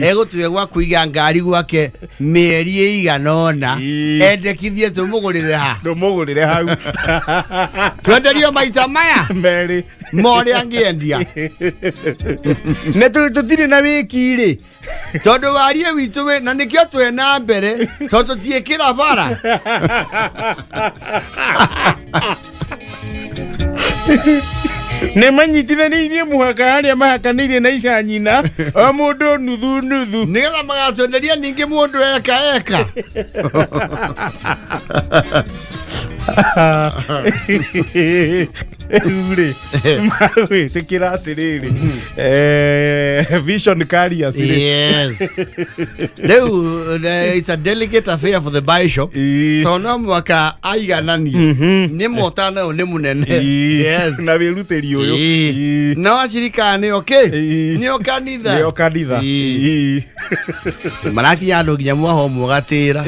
egũtũhe gwa kũiga ngari gwake mĩeri ĩigana ũna, endekithie tũmũgũrĩre ha? Tũmũgũrĩre hau. Twenderio maita maya merĩ ma ũrĩa angĩendia. Na tondũ tũtirĩ na wĩki rĩ, tondũ warie witũ wĩ na nĩkĩo twĩ na mbere tondũ tũtiĩkĩra bara. Nĩ manyitithanĩirie mũhaka harĩa mahakanĩirie na ica nyina o mũndũ nuthu nuthu. Nĩgetha magatwenderia ningĩ mũndũ eka eka. Rĩu rĩ, magwĩtĩkĩra atĩrĩrĩ, vision carriers rĩ. Yes. Rĩu it's a delicate affair for the bishop tondũ no mwaka aigananie nĩ motana ũyũ nĩ mũnene. Yes. Na wĩrutĩri ũyũ. Na wacirika nĩo kĩ? Nĩo kanitha. Nĩo kanitha. Marakinya andũ nginya mwaho ũmwe gatĩra.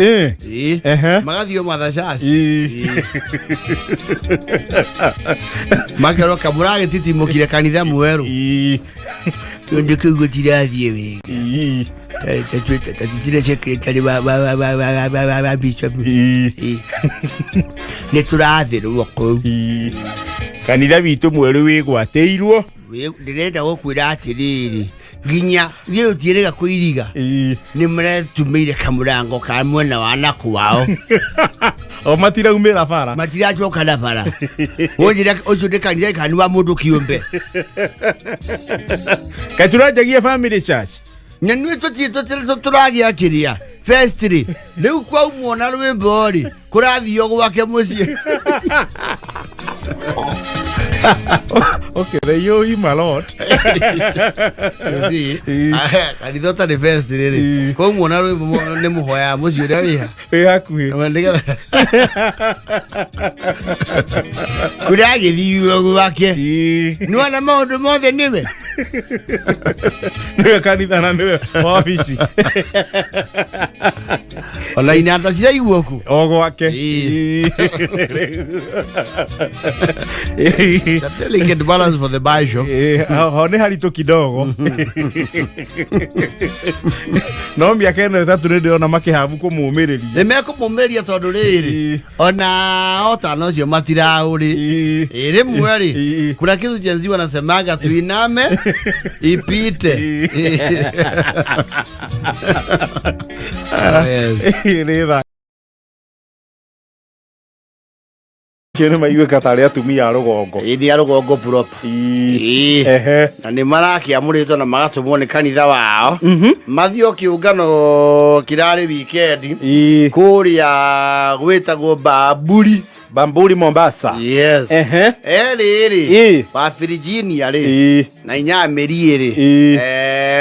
Magathiĩ o mathacaci makerwo kamũragĩtitimũkire kanitha mwerũ tondũ kĩu gũtirathiĩ wega tatutire secretary wa bishop nĩ tũrathĩrwo kũu. Kanitha witũ mwerũ wĩgwatĩirwo. Ndĩrenda gũkwĩra atĩrĩrĩ, nginya thiĩ ũtiĩrĩga kũiriga nĩ maretumĩire kamũrango ka mwena wa na kwao. O matiraumĩra bara. Matiracoka na bara wonjĩra ũcio nĩ kanitha kana nĩ wa mũndũ kĩũmbe? Kaĩ tũranjagia family church? Na nĩ tũragĩa kĩrĩa first rĩ, rĩu kwaumwo na rwĩmbo rĩ, kũrathio gwake mũciĩ. Okay, they owe him a lot. You see, kanitha ũtarĩ first rĩrĩ, kwaumwo na rwĩmbo nĩ mũhoya mũciĩ ũrĩa wĩha wĩ hakuhĩ. Kũragĩthirio gwake nĩwona maũndũ mothe nĩwe. Nĩwe kanitha na nĩwe wabici. Ona inanda ciraiguo ku. O gwake. Ĩĩ. It's a delicate balance for the bishop. Ĩĩ, ho nĩ haritũ kidogo, no mĩaka ĩno 3 nĩ ndĩrona makĩhabu kũmũmĩrĩria. Nĩ mekũmũmĩria tondũ rĩrĩ, ona otana ũcio matiraũrĩ. Ĩ, rĩmwe rĩ, kuna kitu Gen Z wanasemaga, tuiname ipite. Oh, yes. Nĩ tha acio nĩ maiguĩka tarĩ atumia a rũgongo. Ĩ, nĩ a rũgongo proper. Ĩ. Na nĩ marakĩamũrĩtwo na magatũmwo nĩ kanitha wao mathiĩ o kĩũngano kĩrarĩ wikendi kũrĩa gwĩtagwo Bamburi. Bamburi, Mombasa. Yes. Erĩ rĩ, wa Virginia rĩ, na inyamĩri rĩ,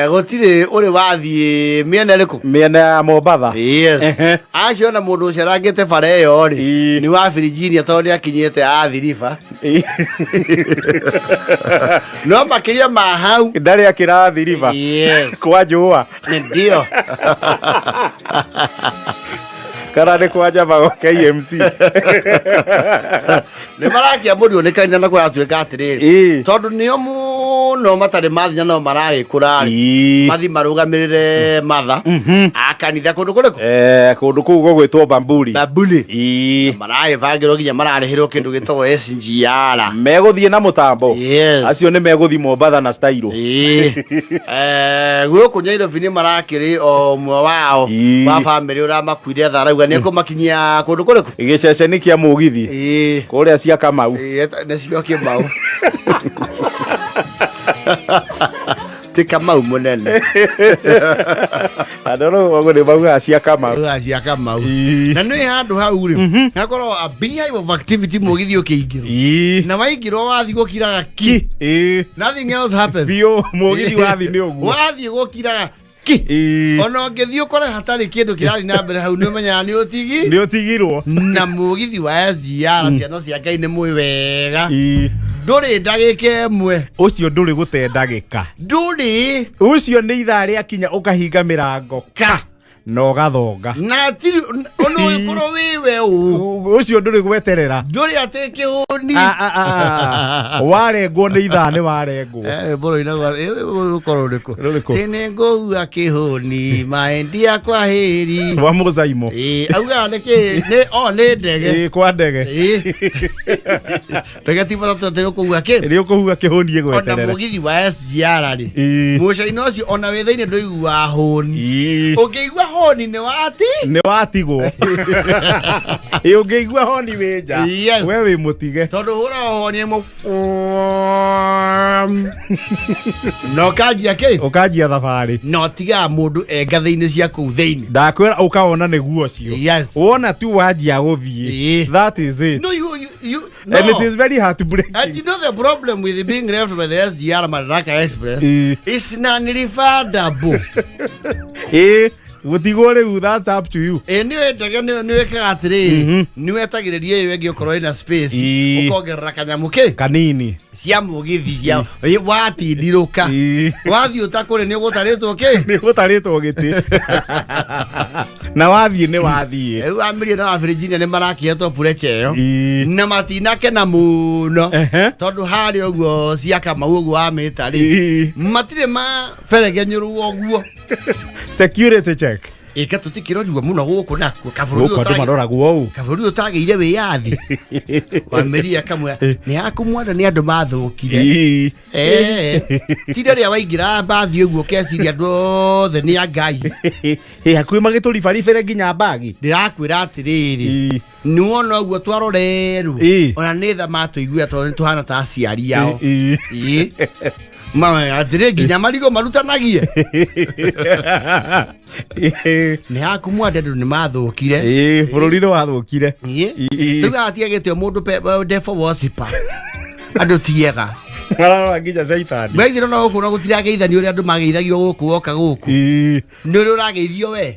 gũtirĩ ũrĩ wathiĩ mĩena ĩrĩkũ? Mĩena ya Mombatha. Yes. Acio na mũndũ ũcerangĩte bara ĩyo rĩ, nĩ wa Virginia tondũ nĩ akinyĩte Athi River. No makĩria ma hau Ndarĩ akĩrathi riba. Yes. Kwa njũa. Ndio. Kana nĩ kwa njama KMC. Nĩ marakĩamũrirwo nĩ kanitha na kũratuĩka atĩrĩrĩ, tondũ nĩo mũno matarĩ mathinya no maragĩkũra rĩ, mathi marũgamĩrĩre matha a kanitha kũndũ kũrĩkũ? Eh, kũndũ kũu gũgwĩtwo Bamburi. Bamburi. Maragĩbangĩrwo nginya mararĩhĩrwo kĩndũ gĩtagwo SGR. Megũthiĩ na mũtambo. Yes. Acio nĩ megũthiĩ Mombatha na style. Ĩĩ. Gũkũ Nairobi nĩ marakĩrĩ o ũmwe wao wa bamĩrĩ ũramakuire tha arauga nĩ ekũmakinyia kũndũ kũrĩkũ? Gĩceceni kĩa mũgithi. Kũrĩa cia Kamau. Ĩĩ, nĩcio Kĩmau, ti Kamau mũnene. Andũ rũgongo nĩ maugaga cia Kamau. Maugaga cia Kamau. Na nĩ handũ hau rĩ, hakorwo a beehive of activity mũgithi ũkĩingĩrwo na waingĩrwo wathiĩ gũkiraga ki, nothing else happens. Biũ, mũgithi wathiĩ nĩ ũguo. Wathiĩ gũkiraga ki, ona ũngĩthiĩ ũkore hatarĩ kĩndũ kĩrathiĩ na mbere hau, nĩ ũmenyaga nĩ ũtigi Nĩ ũtigirwo. Na mũgithi wa SGR, ciana cia Ngai nĩ mũĩ wega, ndũrĩ ndagĩka ĩmwe. Ũcio ndũrĩ gũte ndagĩka. Ndũrĩ. Ũcio nĩ ithaa rĩakinya ũkahinga mĩrango ka na ũgathonga. Na hatirĩ ona ũgĩkorwo wĩ we ũ. Ũcio ndũrĩ gweterera. Ndũrĩ atĩ kĩhũni. Ah, ah, ah, ah. Warengwo nĩ ithaa nĩ warengwo. Rwĩmbo rũinagwo rũkorwo rũrĩkũ? Rũrĩkũ? Tĩ nĩ ngũua kĩhũni maendia kwa hĩri. Wa mũzaimo. Ĩĩ, augaga nĩ kĩ nĩ o nĩ ndege. Ĩĩ, kwa ndege. Ĩĩ. Ndege ti matatũ atĩ ũkũua kĩ. Nĩ ũkũhua kĩhũni Ona ĩgweterere. mũgithi wa SGR rĩ, mũcaina ũcio ona wĩ thĩinĩ ndũiguaga hũni. Ũngĩigua hũni nĩ wati Nĩ watigwo. Ĩ, ũngĩigua honi wĩ nja, Yes. we wĩ mũtige. Tondũ hũraga honi ĩmwe na ũkanjia kĩ. Ũkanjia thabarĩ. Na ũtigaga mũndũ e ngathĩ-inĩ cia kũu thĩinĩ. Ndakwĩra ũkawona nĩguo ũcio. Yes. Wona tu wanjia gũthiĩ, that is it. No, you no. And it is very heartbreaking. And you know the problem with being left by the SGR Madaraka Express is non-refundable. Ĩĩ, gũtigwo rĩu, that's up to you. Ĩ, nĩ wendage nĩ wĩkaga atĩrĩrĩ, nĩ wetagĩrĩria ĩyo ĩngĩ ũkorwo ĩna space, ũkongerera kanyamũ kĩ kanini cia mũgithi cia ĩ, watindirũka wathiĩ ũtakũrĩ nĩ ũgũtarĩtwo kĩ. Nĩ ũgũtarĩtwo gĩtĩ na wathiĩ nĩ wathiĩ. Rĩu amiria na wa Virginia nĩ marakĩhetwo purecha ĩyo na matinakena mũno tondũ harĩa ũguo cia Kamau ũguo wamĩta rĩ, matirĩ maberegenyũrwo ũguo. Security check. Ĩka tũtikĩrorirwo mũno gũkũ nakuo kabũrũri. Gũkũ andũ maroragwo ũũ. Kabũrũri ũtagĩire wĩyathi wamĩria kamwe nĩ yaku mwana nĩ andũ mathũkire. Ti rĩrĩa waingĩra mbathi ũguo ũkeciria andũ othe nĩ a Ngai. Ĩ, hakuhĩ magĩtũribaribĩre nginya mbagi. Ndĩrakwĩra atĩrĩrĩ, nĩwona ũguo twarorerwo, ona nĩ tha matũiguĩra tondũ nĩ tũhana ta aciari ao. Ĩ. Atĩrĩ nginya marigũ marutanagie nĩ haku mwande andũ nĩ mathũkire. Ĩ, bũrũri nĩ wathũkire. Rĩu hatiagĩte mũndũ devil worshiper, andũ tiega. Mararora nginya caitani. Mwaigĩrwo no gũkũ no gũtirageithanio ũrĩa andũ mageithagio gũkũ woka gũkũ. Nĩ ũrĩa ũrageithio we.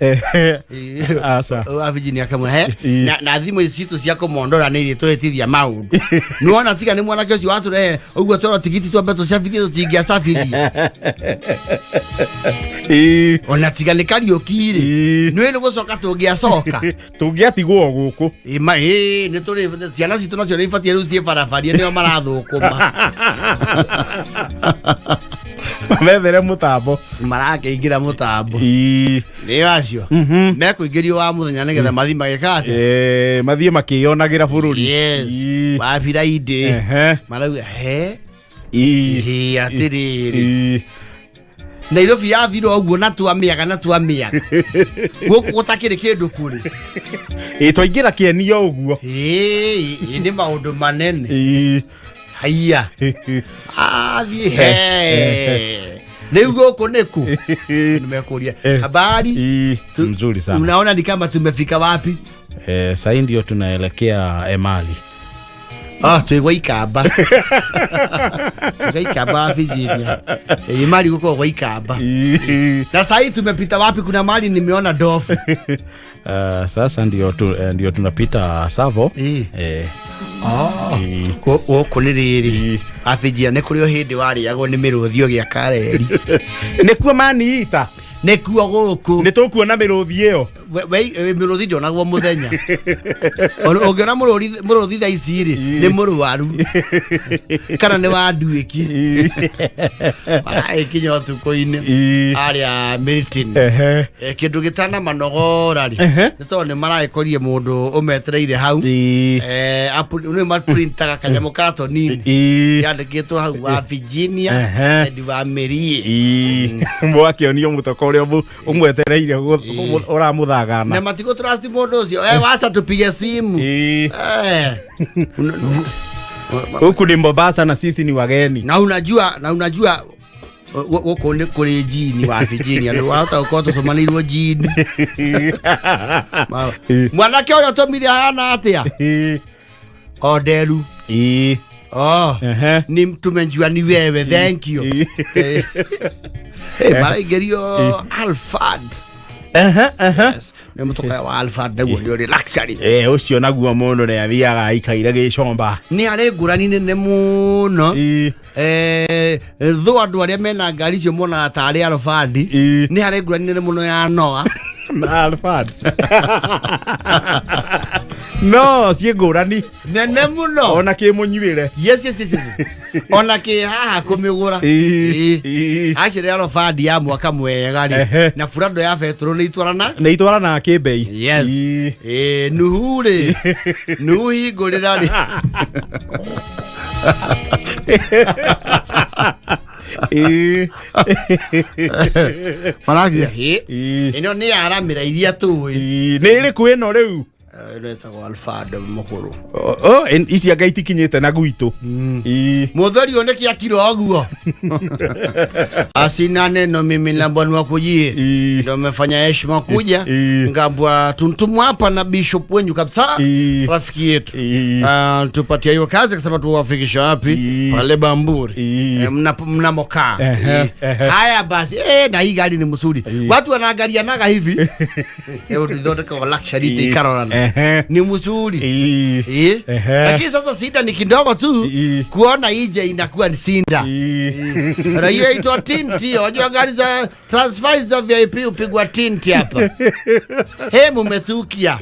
Aca. Wa Virginia akamwĩra he Ĩ. na thimũ ici citũ cia kũmondora nĩ irĩtũhĩtithia maũndũ. Nĩwona tiga nĩ mwanake ũcio watũrehe ũguo toro tigiti twambe tũcabithie tũtingĩacabithie. Ona tiga nĩ Kariũki rĩ. Nĩ nĩ gũcoka tũngĩacoka. Tũngĩatigwo gũkũ. Ĩ ma ĩ nĩ tũrĩ ciana citũ nacio nĩ ibatiĩ rĩu ciĩ barabaria nĩo marathũkũma. Methere mũtambo. Marakĩingĩra mũtambo. Nĩo acio. Mekũingĩrio wa mũthenya nĩgetha mathiĩ magĩka atĩa? Mathiĩ makĩyonagĩra bũrũri. Yes. Wa Friday. Marauga he ĩ atĩrĩrĩ. Nairobi yathira ũguo na twamĩaga na twamĩaga. Gũkũ gũtakĩrĩ kĩndũ kũrĩ. Ĩ twaingĩra kĩenio ũguo. Ĩ ĩ nĩ maũndũ manene. Haiya. Athiĩ he. Rĩu gũkũ nĩkũ? Nimekuuria. Habari? Mzuri sana. Unaona ni kama tumefika wapi? Sasa ndio tunaelekea Emali. Ah, twĩ gwa Ikamba. Twĩ gwa Ikamba Virginia. Emali guko gwa Ikamba. Na sasa tumepita wapi? Kuna mali nimeona dofu. Sasa ndio ndio tunapita Savo. Gũkũ nĩ rĩrĩ. Abijiria nĩ kũrĩ o hĩndĩ warĩagwo nĩ mĩrũthi ũgĩaka reri. Nĩkuo maniita. Nĩkuo gũkũ. Nĩ tũkuona mĩrũthi ĩyo. Mĩrũthi ndĩonagwo mũthenya. Ũngĩona mũrũthi thaa ici rĩ, nĩ mũrwaru. Kana nĩ wa nduĩki. Maragĩkinya ũtukũ-inĩ. Arĩa Milton. Kĩndũ gĩtana manogora rĩ. Nĩ tondũ nĩ maragĩkorire mũndũ ũmetereire hau. Nĩ maprintaga kanyamũ ka tonini. Yandĩkĩtwo hau wa Virginia and wa Merie. Mwakĩonio mũtoko ũrĩa ũmwetereire ũramũthagana. Na matigũ trust mũndũ ũcio. Wacha tupige simu. Huku ni Mombasa na sisi ni wageni. Na unajua gũkũ nĩ kũrĩ jini wa Virginia. Nĩ wahota gũkorwo tũcũmanĩirwo jini. Mwanake ũrĩa ũtũmire ahana atĩa? Onderu. Ni tumejua ni wewe, thank you. Maraingĩrio Alphard. Yes. Nĩ mũtoka wa Alphard naguo nĩ ũrĩ luxury. Ũcio naguo mũndũ nĩ athiaga aikaire gĩcomba. Nĩ arĩ ngũrani nene mũno. Thũ andũ arĩa mena ngari icio monaga tarĩ Alphard. Nĩ harĩ ngũrani nene mũno ya Noah. Na Alphard. No, ciĩ ngũrani. Nene mũno. Ona kĩmũnyuĩre. Yes, yes, yes, yes. Ona kĩ haha kũmĩgũra. Acĩrĩ Alphard ya mwaka mwega rĩ. Na burando ya betũrũ nĩ itwarana? Nĩ itwaranaga kĩmbei. Yes. Nuhu rĩ. Nuhu hingũrĩra rĩ. Maragia, ĩno nĩ yaramĩra iria tũĩ. Nĩ ĩrĩkũ ĩno rĩu? Ĩno ĩtagwo Alphard mũkũrũ. Ici anga itikinyĩte na gwitũ. Mũtheri ũyũ nĩkĩ akira ũguo? Asina neno mimi nambwa ni wakujie. Ndio mmefanya heshima kuja. Ngambwa tuntumwa hapa na bishop wenyu kabisa. Rafiki yetu. Tupatia hiyo kazi akasema tuwafikisha wapi? Pale Bamburi. Mnamokaa. Haya basi, na hii gari ni mzuri. Watu wanaangalianaga hivi. Ndio wa luxury ikarorana. Ni mzuri. Lakini sasa sida ni kidogo tu. Kuona ije inakuwa ni sinda. Raia itwa tinti. Wajua gari za transfer za VIP upigwa tinti hapa. He mumetukia.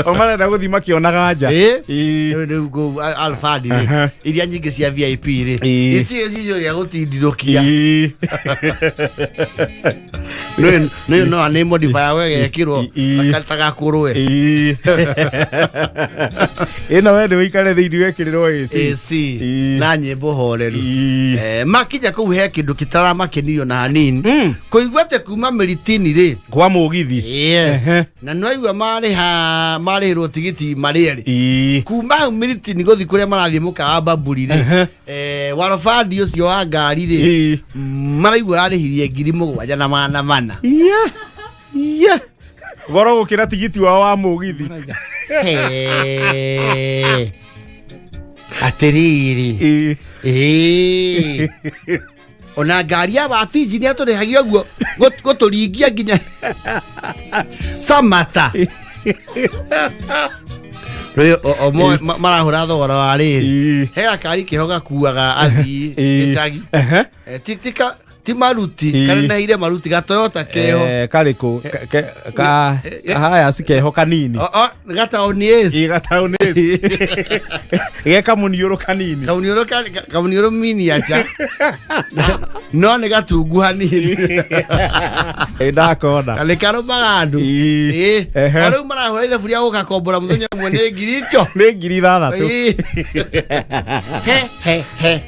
Omara na guthi makionaga nja. Nĩ Alphard rĩ. Iria nyingĩ cia VIP rĩ. Itirĩ cicio cia gũtindirũkia. Nĩ no nĩ modifier wegekĩrwo ta gakũrwe. Ĩno we nĩ ũikare thĩinĩ wekĩrĩrwo AC. AC na nyĩmbo horeru. Makinya kũu he kĩndũ kĩtaramakenirio na hanini. Kũigua atĩ kuma Miritini rĩ. Kwa mũgithi. Yes. Na no aigua marĩhĩrwo tigiti marĩ erĩ. Kuma hau Miritini gũthiĩ kũrĩa marathiĩ mũkawa Bamburi rĩ. Warobandi ũcio wa ngari rĩ. Maraigua ararĩhirie 7,400. Goro gũkĩra tigiti wao wa mũgithi. Atĩrĩrĩ. Ĩĩ. Ĩĩ. Ona ngari ya wabici nĩ atũrĩhagia ũguo gũtũringia nginya Samata. Rĩu o marahũra thogora wa rĩrĩ. Ĩĩ. He gakari keho gakuaga athii Ĩĩ. gĩcagi. Ehe. Ti maruti Ĩĩ. kareneire maruti ga Toyota keho. Karĩkũ ka haya cikeho kanini. Gataũni ĩci. Ĩ gataũni ĩci. Ge kamuniũrũ kanini. Kamuniũrũ kamuniũrũ miniature. No nĩ gatungu hanini. Ĩ ndakona. Na nĩ karũmaga andũ. Ĩĩ. Ĩĩ. Ehe. O rĩu marahũra ithabu rĩa gũgakombora mũthenya ũmwe nĩ 6,000. Nĩ 6,000. Ĩĩ. He he he.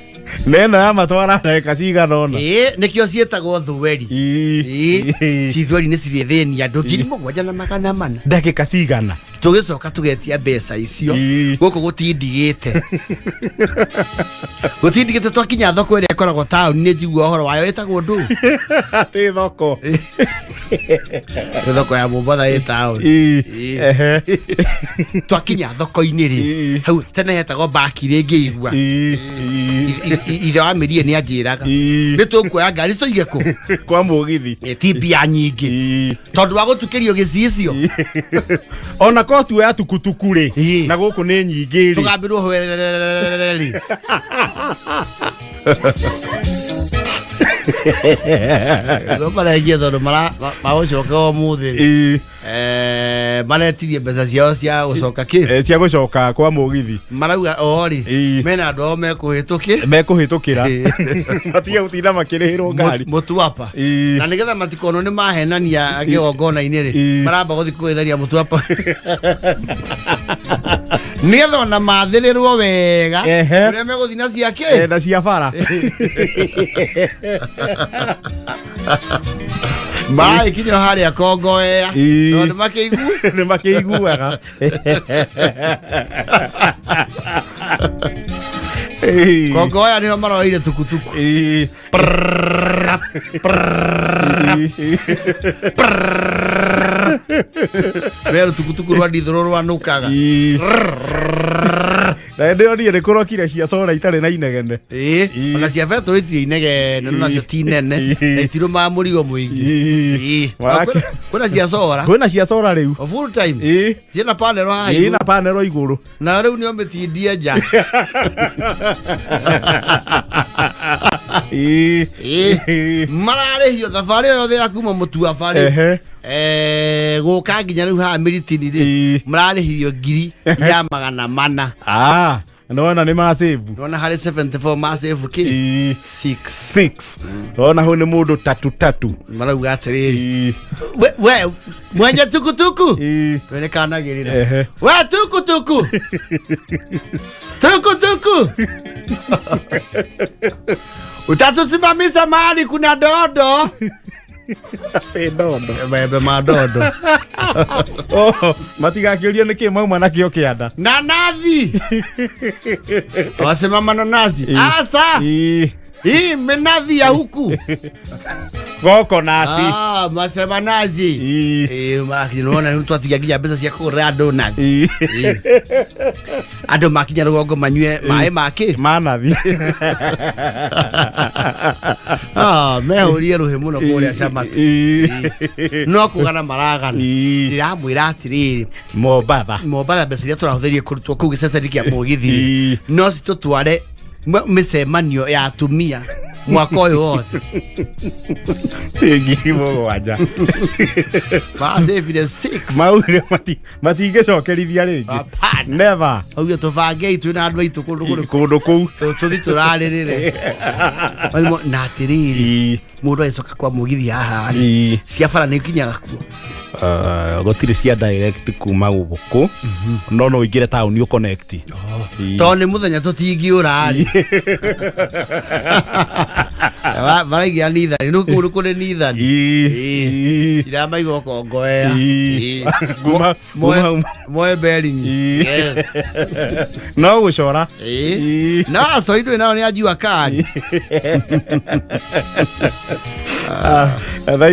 Na ĩno ya matwara ndagĩka cigana ũna. Ĩĩ nĩkĩo ciĩtagwo thuweri. Ĩĩ. Ĩĩ. Cithweri nĩ cirĩthĩnia andũ 7,400. Ndagĩka cigana. Tũgĩcoka tũgetia mbeca icio. Ĩĩ. Gũkũ gũtindigĩte. Gũtindigĩte twakinya thoko ĩrĩa ĩkoragwo taũni nĩ njigua ũhoro wayo ĩtagwo ndũ. Atĩ thoko. Nĩ thoko ya Mombatha ĩ taũni. Ĩĩ. Ĩĩ. Ehe. Twakinya thoko-inĩ rĩ, Ĩĩ. hau tene hetagwo mbaki rĩngĩ igua. Ĩĩ. Ithe wa mĩrie nĩ anjĩraga. Ĩĩ. Nĩ tũkuoya ngari tũige kũ? Kwa mũgithi. Ti mbia nyingĩ. Ĩĩ. Tondũ wa gũtukĩrio gĩcicio. Ona ko tuoya tukutuku rĩ Ĩĩ. na gũkũ nĩ nyingĩ rĩ. Tũgambĩrwo hwerererereri. Nĩguo marengia tondũ magũcoka ũmũthĩ rĩ. Ĩĩ. Maretirie mbeca ciao cia gũcoka kĩ? Cia gũcoka kwa mũgithi. Marauga o rĩ, Ĩĩ. mena andũ ao mekũhĩtũkĩ. Mekũhĩtũkĩra. Matige gũtinda makĩrĩhĩrwo ngari. Mũtuapa. Ĩĩ. Na nĩgetha matikonwo nĩ mahenania kĩgongona-inĩ rĩ, Ĩĩ. maramba gũthiĩ kũgeithania mũtuapa. Nĩgetha ona mathĩrĩrwo wega Ehe. ũrĩa megũthiĩ na ciake. Na cia bara. Maragĩkinya harĩa Kongoea. Ĩĩ. Tondũ makĩigu. Nĩ makĩiguaga. Ĩĩ. Kongoea nĩho maroire tukutuku. Ĩĩ. Weru tukutuku rwa ndithũrũ rwanũkaga. Ĩĩ. Na ndĩronire nĩ kũrokire cia cora itarĩ na inegene. Ĩĩ, Ĩĩ. ona cia betũrũ itirĩ inegene no nacio ti nene Ĩĩ. na itirũmaga mũrigo mũingĩ. Ĩĩ. Ĩĩ. Warake- Kwĩna cia cora Kwĩna cia cora rĩu. o full time. Ĩĩ. Ciĩna panel haha Ĩĩ na igũrũ. panelo igũrũ. Na rĩu nĩo mĩtindie nja. Ĩĩ. Ĩĩ. Mararĩhio thabarĩ ĩyo yothe ya kuma Mũtuaba rĩ. Ehe. Gũka nginya rĩu haha Mĩritini rĩ, Ĩĩ. mararĩhirio 400,000. Ah, nona nĩ masave. Nona harĩ 74 masave kĩ? Ĩĩ. 6. 6. Ona hau nĩ mũndũ tatu tatu. Marauga atĩrĩrĩ. Ĩĩ. We mwenye tukutuku. Ĩĩ. We nĩ kanagĩrĩra. Ehe. We tukutuku. Tukutuku. Utatusimamisha mahali kuna dodo. Ĩ ndondo. Maembe ma dodo. Oh, matigakĩũrie nĩkĩ mauma nakĩo kĩanda. Nanathi. Wasema mananazi. Ĩĩ. Asa. Ĩĩ. Hii minathi ya huku. Goko nathi. Ah, masema nazi. Ĩĩ. Eh, makinyona nĩ twatigia nginya mbeca cia kũgũrĩra andũ nathi. Ĩĩ. Andũ makinya rũgongo manyue maĩ makĩ. Manathi. Ah, mehũrie rũhĩ mũno kũrĩa Samata. Ĩĩ. No kũgana maragana. Ĩĩ. Ndĩramwĩra atĩrĩrĩ, Mombatha. Mombatha mbeca iria tũrahũthĩrire kũrutwo kũu gĩceceni kĩa mũgithi rĩ, Ĩĩ. no citũtware mĩcemanio ya atumia mwaka ũyũ wothe. 7,000. Macĩbire 6. Maugire matingĩcokerithia rĩngĩ. Hapana. Never. Auge tũbangei twĩna andũ aitũ kũndũ kũrĩkũ. Kũndũ kũu. Tũthi tũrarĩrĩre. Na atĩrĩrĩ, Ĩĩ. mũndũ agĩcoka kwa mũgithi haha rĩ, Ĩĩ. cia bara nĩ ikinyaga kuo. Gũtirĩ cia direct kuma gũkũ no no ũingĩre taũni ũconnect. Ĩĩ. Tondũ nĩ mũthenya tũtingĩũra rĩ. Maraigĩra nithani, nĩ kũndũ kũrĩ nithani. Ĩĩ. Ĩĩ. Iramaigwo Kongoea. Ĩĩ. Ĩĩ. Moe bearing. Ĩĩ. Yes. No gũcora. Ĩĩ. Ĩĩ. Na acori ndũĩ nao nĩ anjua kari. Thaa